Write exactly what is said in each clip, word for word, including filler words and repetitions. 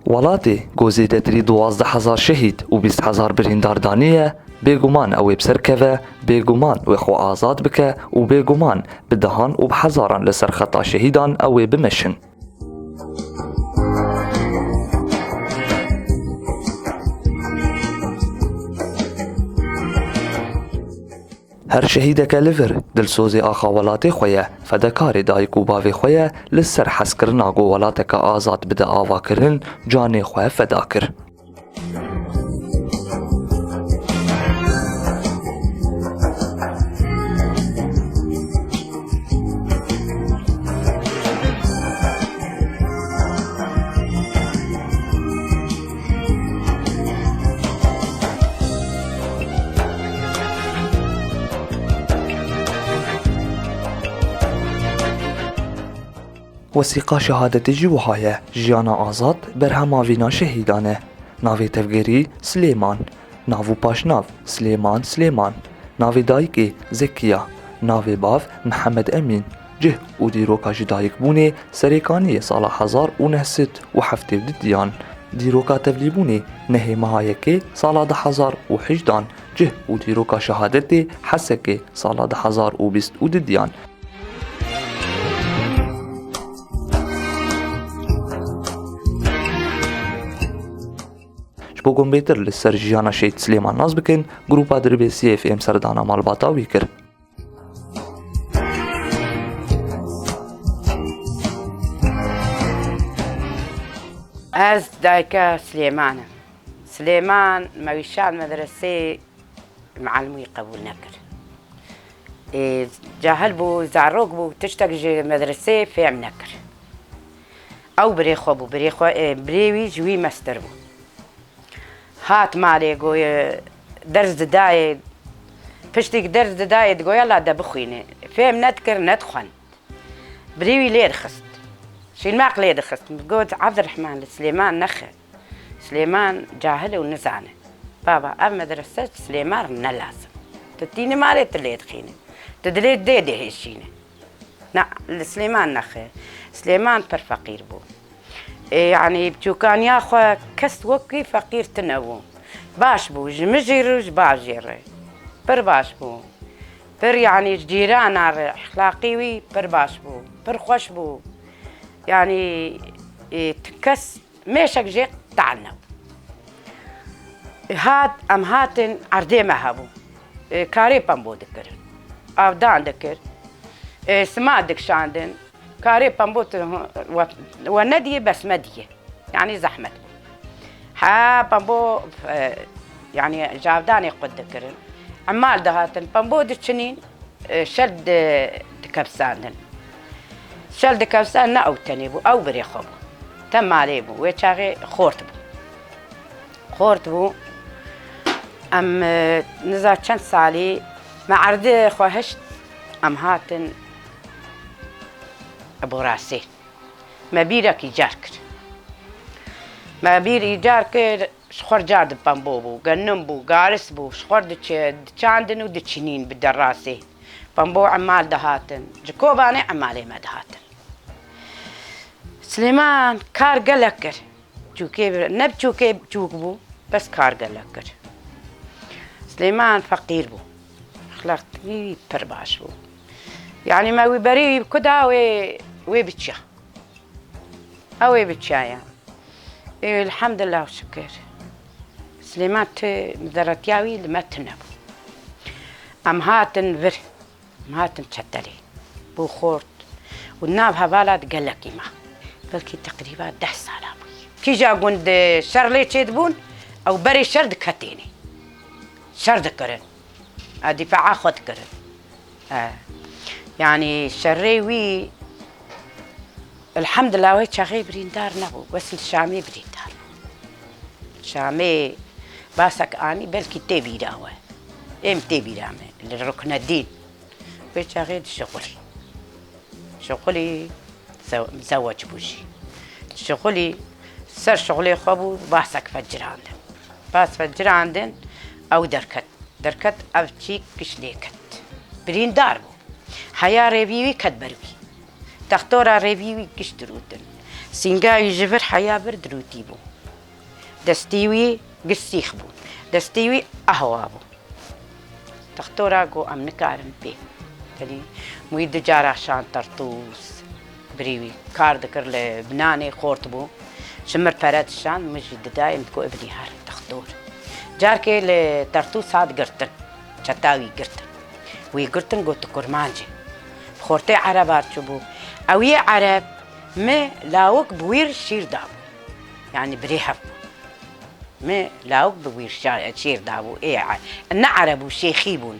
Welatê ku zêdetirî duwazdeh hezar şehîd û bîst hezar birîndar daniye, bêguman ew ê bi ser keve, bêguman wê xwe azad bike û bêguman bi dehan û bi hezaran li ser xeta şehîdan ew ê bimeşin. Her şehîdeke li vir dilsozê axa welatê xwe ye, fedekarê dayik û bavê xwe ye, li ser hezkirina ku welateke azad bide avakirin, canê xwe feda kir. Wesîqa şehadetê jî wiha ye, Jiyana Azad, berhema vîna şehîdan e. Navê tevgerî Silêman. Nav û paşnav Silêman Silêman. Navê dayikê Zekiya. Navê bav Mihemed Emîn. Cih û dîroka ji dayikbûnê Serêkaniyê sala hezar û neh sed û heftê û du diyan. Dîroka tevlîbûnê nehê meha yekê sala du hezar û hejdan. Cih û dîroka şehadetê Hesekê sala du hezar û bîst û du diyan. Ji bo ku em bêtir li ser jiyana Şehîd Silêman nas bikin, Grupa Dirbêsiyê F M serdana malbata wî kir. Ez dayika Silêman im. Silêman me wî şand medresê Mialim wî qebûl nekir. Ê, cahil bû, zarok bû, tiştek ji medresê fêm nekir. Ew birê xwe bû, birê xwe, ê, birê wî ji wî mestir bû. Hat malê, goye, ders didayê, piştî ders didayê, digoya la de bixwîne. Fêm nedikir, nedixwend. Birê wî lê dixist. Şîlmaq lê dixist. Got, Evdirehman, li Silêman nexe. Silêman cahil û nizane. Baba, ev medrese ji Silêman re ne lazim. Tu tînî malê tu lê dixînî. Tu dilê dê dihêşînî. Na, li Silêman nexe. Silêman pir feqîr bû. Ê, yanî biçûkaniya xwe kes wek wî feqîr tune bû. Baş bû, ji min jî re, ji bav jî re. Pir baş bû. Pir, yanî ji cîrana re, exlaqî wî pir baş bû. Pir xweş bû. Yanî, ê, ti kes mêşek jê te'ne bû. Hat, em hatin erdê me hebû. E, karê pembo dikirin. Avdan dikir. E, sima dikişandin. Karê pembo tu, we, we nediyê, bes me diyê. Yanî zehmet bû. Ha, pembo, e, yanî ji avdanê qut dikirin. Emal dihatin, pembo diçinîn. E, şel di-, dikevsandin. Şel dikevsandin, ne ew tenê bû, ew birê xwe bû. Te malê bû, wê çaxê xort bû. Xort bû. Em, e, niza çend salî me erdê xwe hişt, em hatin Borasê. Me bîrek îcar kir. Me bîr îcar kir, ji xwe car di pembo bû, genim bû, garis bû, ji xwe diçe-, diçandin û diçinîn bi derasê. Pembo emal dihatin. Ji Kobanê emalê me dihatin. Silêman kar gelek kir. Çûkê bir-, ne çûkê çûk bû, bes kar gelek kir. Silêman feqîr bû. Exlaqî pir baş bû. Yanî me wî berî wî kuda wê, wê biçiya. Ew ê biçiya ya. Ê, elhamdulillah şikir. Silêman tu mizeretiya wî li me tune bû. Em hatin vir. Em hatin çetelê. Bû xort. Û nav hevala di gelekî ma. Belkî teqrîba deh sala bûyî. Kîja gund şer lê çêdibûn, ew berê şer diketênê. Şer dikirin. A, dîfaa xwe dikirin. E, yanî şerê wî, elhamdulillah, wê çaxê birîndar nebû. Wes li Şamê birîndar bû. Şamê basek anî, belkî tê bîra we. Êm tê bîra me. Li Ruknedîn. Wê çaxê dişixulî. Şixulî zew-, zewec bû jî. Şixulî ser şixulê xwe bû, basek vecirandin. Bas vecirandin, ew derket. Derket, ev çîk giş lê ket. Birîndar bû. Heya rêvî wî ket ber wî. Textora rêvî wî giş dirûtin. Sînga wî ji vir heya vir dirûtî bû. Destî wî giş sîx bû. Destî wî ahwa bû. Textora got, em nikarin pê. Tenê wî du cara şan tertûs. Birî wî kar dikir li binanê xort bû. Ji mir pere dişan, min jî didayê, min digot, "Ibnî her textor." Carkê li tertûs hat girtin. Çeta wî girtin. Wî girtin, got, "Tu kurmancî." Xortê ereba çûbû. Ew yê ereb mi lawik bi wîr şîr dabû. Yanî birê hev bû. Mi lawik bi wîr şa-, şîr dabû. Ê, ne ereb û şêxî bûn.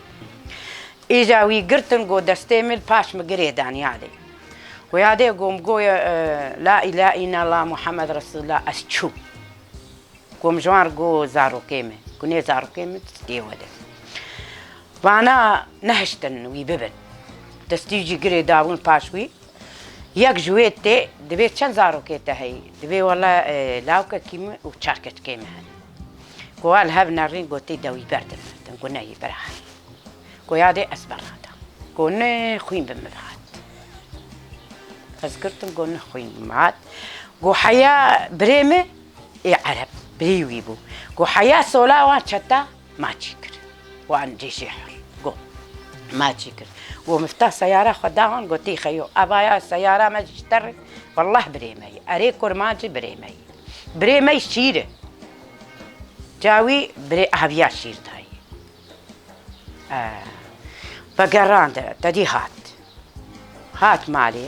Îja wî girtin, got, "Destê min paş min girê dan yadê." Got, "Yadê," got, "min got, e, la îlahe îllallah Muhammed Resulullah, ez çûm." Got, "Min ji wan re got zarokê min." Got, "Nê zarokê min stê wede." Vana nehiştin wî bibin. Destî jî girê dabûn paş wî. Yek ji wê tê, dibê çend zarokê te heyî? Dibê wele, e, lawkekî min û çar keçikê min hene. Got, "Wa li hev nerîn," got, "tê dewî berdin." Got, "Neyê bira." Got, "Yadê ez berada." Got, "Ne xwîn bi min hat." Ez girtim, got, "Ne xwîn bi min hat." Got, "Heya birê min ê ereb, birî wî bû." Got, "Heya sola wan çeta maçî kir. Wan cêşê hir." Got, "Maçî kir." Got, "Mifta seyara xwe da wan." Got, "Tî xeyo, evaya seyara me ji te re, wallah birê me yî. Erê kurmancî birê me yî. Birê me yî şîr e." Cawî birê aviya şîr dayî. Eh, vegerand, te dî hat. Hat malê.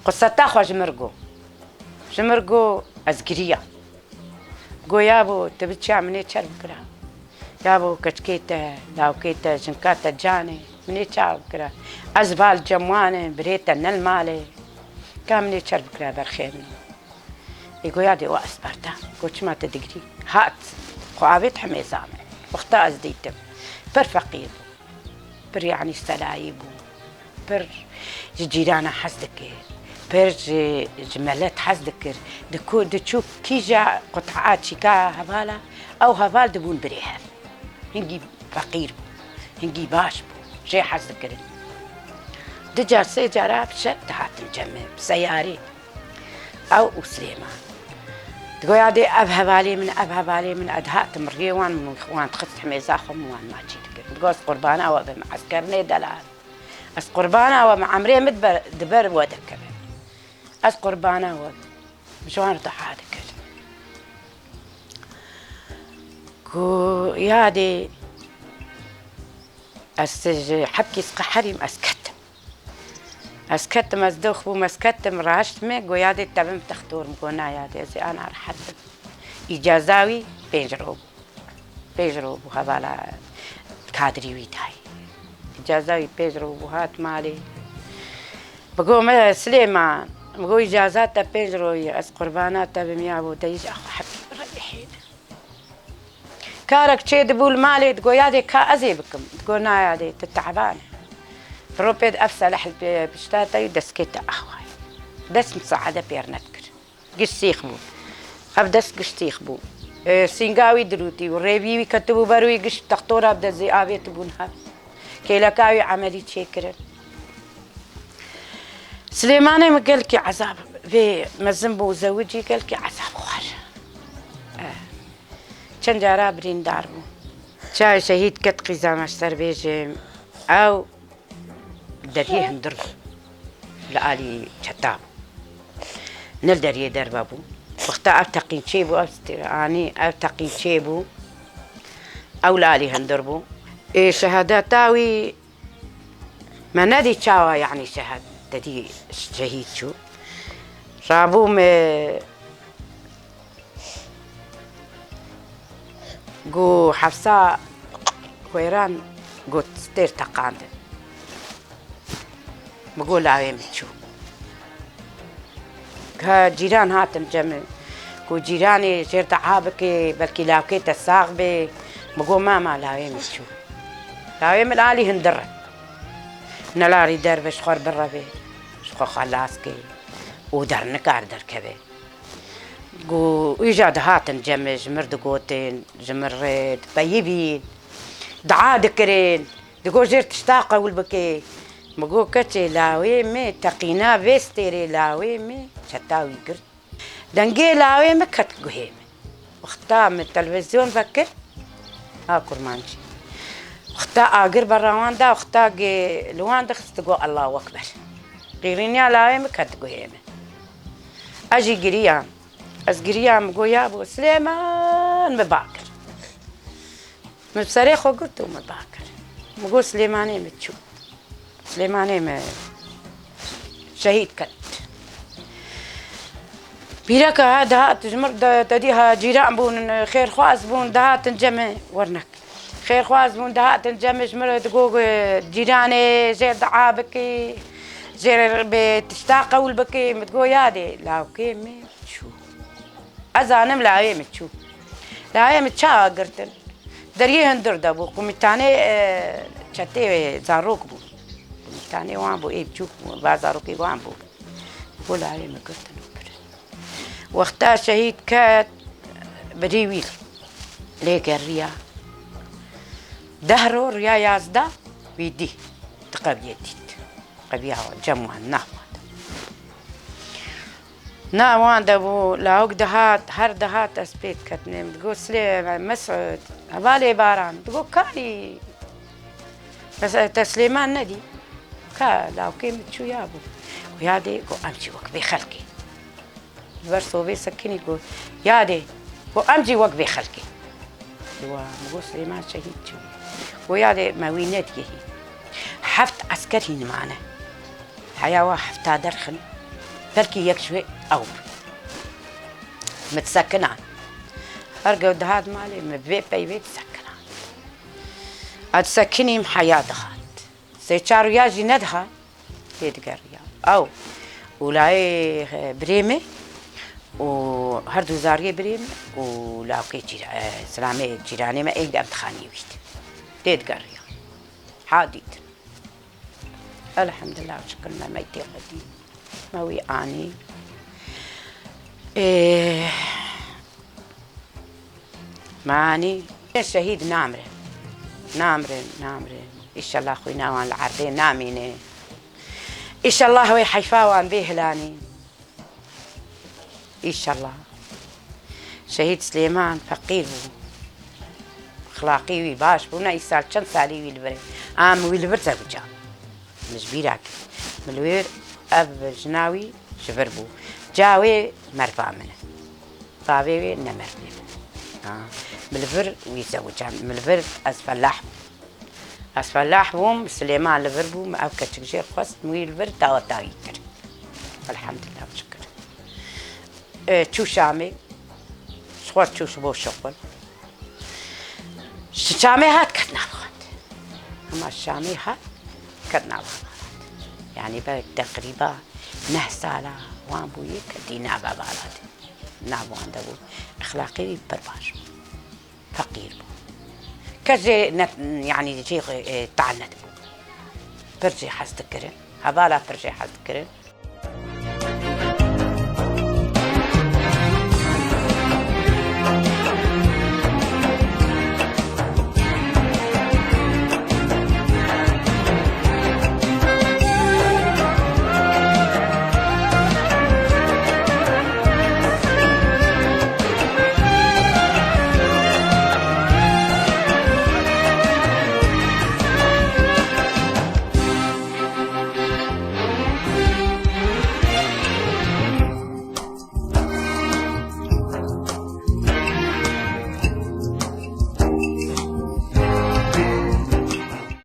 Qiseta xwe ji mir got. Ji mir got, ez giriya. Got, "Yabo, tu biçiya min ê çer bikira. Yabo, keçikê te, lawkê te, jinka te canê, min ê çawa bikira? Ez val cem wan e, birê te ne li malê. Ka min ê çer bikira ber xêr min." Ê got, "Yadê, wa ez berda." Got, "Çima tu digirî?" Hat. Xwe avêt hemêza min. Wexta ez dîtim. Pir feqîr bû. Pir, yanî, selayî bû. Pir ji cîrana hez dikir. Pir ji, ji melet hez dikir. Diku-, diçû kîja qut'a çîka hevala, ew heval dibûn birê hev. Hingî feqîr bû. Hingî baş bû. Jê hez dikirin. Du car, sê cara bi şev dihatin cem min, bi seyarê. Ew û Silêman. Digo, "Yadê, ev hevalê min, ev hevalê min." Ez dihatim riyê wan, min wan dixist himêza xwe, min wan maçî dikir. Min digo, "Ez qurbana we bim, eskernê delal. Ez qurbana we bim, emrê min di ber, di ber we de keve. Ez qurbana we bim." Ji wan re dua dikir. Ku, "Yadê, ez ji hebkî siqeherîm, ez ketim." Ez ketim, ez dox bûm, ez ketim, raşt me, go, "Yadê, te bim textor." Min go, "Na yadê, ez ê ana rehet bim." Îcaza wî pênc ro bû. Pênc ro bû, hevala kadrî wî dayî. Îcaza wî pênc ro bû, hat malê. Min go, "Me Silêman," min go, "îcaza te pênc ro ye, ez qurbana te bim ya bo, te îca xwe hebkî birevî hêne." Karek çêdibû li malê, digo, "Yadê, ka ez ê bikim?" Digo, "Na yadê, tu teban e. Firopê di ev seleh li pê pişta te û destê te axwayî." Dest misaade pêr nedikir. Giş sîx bû. Ev dest giş sîx bû. E, sînga wî dirûtî û rêvî wî ketibû ber wî, giş textora bi dezê avêtibûn hev. Kêleka wî emelî çêkirin. Silêmanê min gelkî ezab vê mezin bû, zewicî gelkî ezab xwar. Eh. Çend cara birîndar bû. Çawa şehîd ket qîza me ji ser bêjim. Ew deriyê hundir li alî çeta bû. Ne li deriyê derve bû. Wexta ev teqîn çêbû, ev stê-, anî ev teqîn çêbû. Ew li alî hundir bû. Ê şehadeta wî me nedî çawa, yanî şehed-, te dî şehîd çû. Rabûm, e, Got, Hefsa Xwêran, got, stêr teqandin. Min got, lawê min çû. Ka cîran hatin cem min. Got, cîranê jêr dua bike, belkî lawkê te sax bê. Min got, mama, lawê min çû. Lawê min alî hundir e. Nelarî derve ji xwe re bireve, ji xwe xelas ke û dernikar derkeve. Got, îja dihatin cem min, ji mir digotin, ji mir re dipeyivîn, dua dikirin, digot, jêr tişta qewil bike. Min got, keçê, lawê min, teqîna vê stêrê lawê min çeta wî girt. Dengê lawê min ket guhê min. Wexta min televîzyon vekir, ha kurmancî. Wexta agir bera wan da, wexta ge li wan dixist, digot, "Allahu Ekber." Qîrîniya lawê min ket guhê min. Ez jî giriyam. Ez giriyam, min got, "Ya bo Silêman, min ba kir." Min serê xwe girt û min ba kir. Min got, "Silêmanê min çû." Silêmanê me şehîd ket. Pîreka ha dihat ji mir de, te dî ha cîran bûn, xêrxwaz bûn, dihatin cem min wernek. Xêrxwaz bûn, dihatin cem min, ji mir digot, "Cîranê jê dua bikî, jê bê tişta qewil bikî." Min digot, "Yadê, lawkê min çû." Ez zanim lawê min çû. Lawê min çawa girtin? Deriyê hundir de bû. Komîtanê, e, çetê zarok bû. Komîtanê wan bû, ê biçûk bû, va zarokê wan bû. Bû lawê min girtin û kirin. Wexta şehîd ket, birî wî lê geriya. Deh ro riya yazdeh wî dî. Di qeviyê dît. Qeviya cem wan, nav wan. Na wan de bû, lawik dihat, her dihat ez pê diketinêm. Digot, "Silê Mesûd, hevalê Baran." Digot, "Karî, mes-, te Silêman nedî?" Ka lawkê min çûya bû. Û yadê, got, "Em jî wek vê xelkê." Li ber sobê sekinî, got, "Yadê." Got, "Em jî wek vê xelkê." Li wa min got, "Silêman şehîd çû." Got, "Yadê, me wî nedigihî." Heft esker hîn mane. Heya wa hefta derxin, belkî yek ji wê ew bi. Min disekina. Her go dihat malê, min bi vê peyvê disekina. Ez disekinîm, heya dihat. Sê çar rûya jî nedihat, tê digeriya. Ew û layê, e, birê min û her du zariyê birê min û lawkê cîra-, e, silamê cîranê me êk em dixanî wît. Tê digeriya. Ha dîtin. Elhamdulillah, şikir me meytê xwe dî. Me wî anî. Ê, me anî. Şehîd namre. Namre, namre. Îşallah xwîna wan li erdê namîne. Îşallah wê heyfa wan bê hilanî. Îşallah. Şehîd Silêman feqîr bû. Exlaqî wî baş bû. Ne îsal çend salî wî li vir e. Em wî li vir zewicand. Min ji bîra kir. Min li wir ev jina wî ji vir bû. Ca wê merva min e. Bavê wê ne mervê min e. Ha. Min li vir wî zewicand. Min li vir ez felah bûm. Ez felah bûm, Silêman li vir bû, min ev keçik jê xwest, min wî li vir daweta wî kir. Elhamdulillah, şikir. E, çû Şamê, ji xwe çû ji bo şixul. Ji Şamê hat ket nav xwend. Hema Şamê hat ket nav xwend. Yanî belek teqrîba neh sala wan bûye ketî nava baladê. Nav wan de bû. Exlaqê wî pir baş bû. Feqîr bû. Kes jê ne, yanî jê, e, tah nedibû. Pir jê hez dikirin. Hevala pir jê hez dikirin.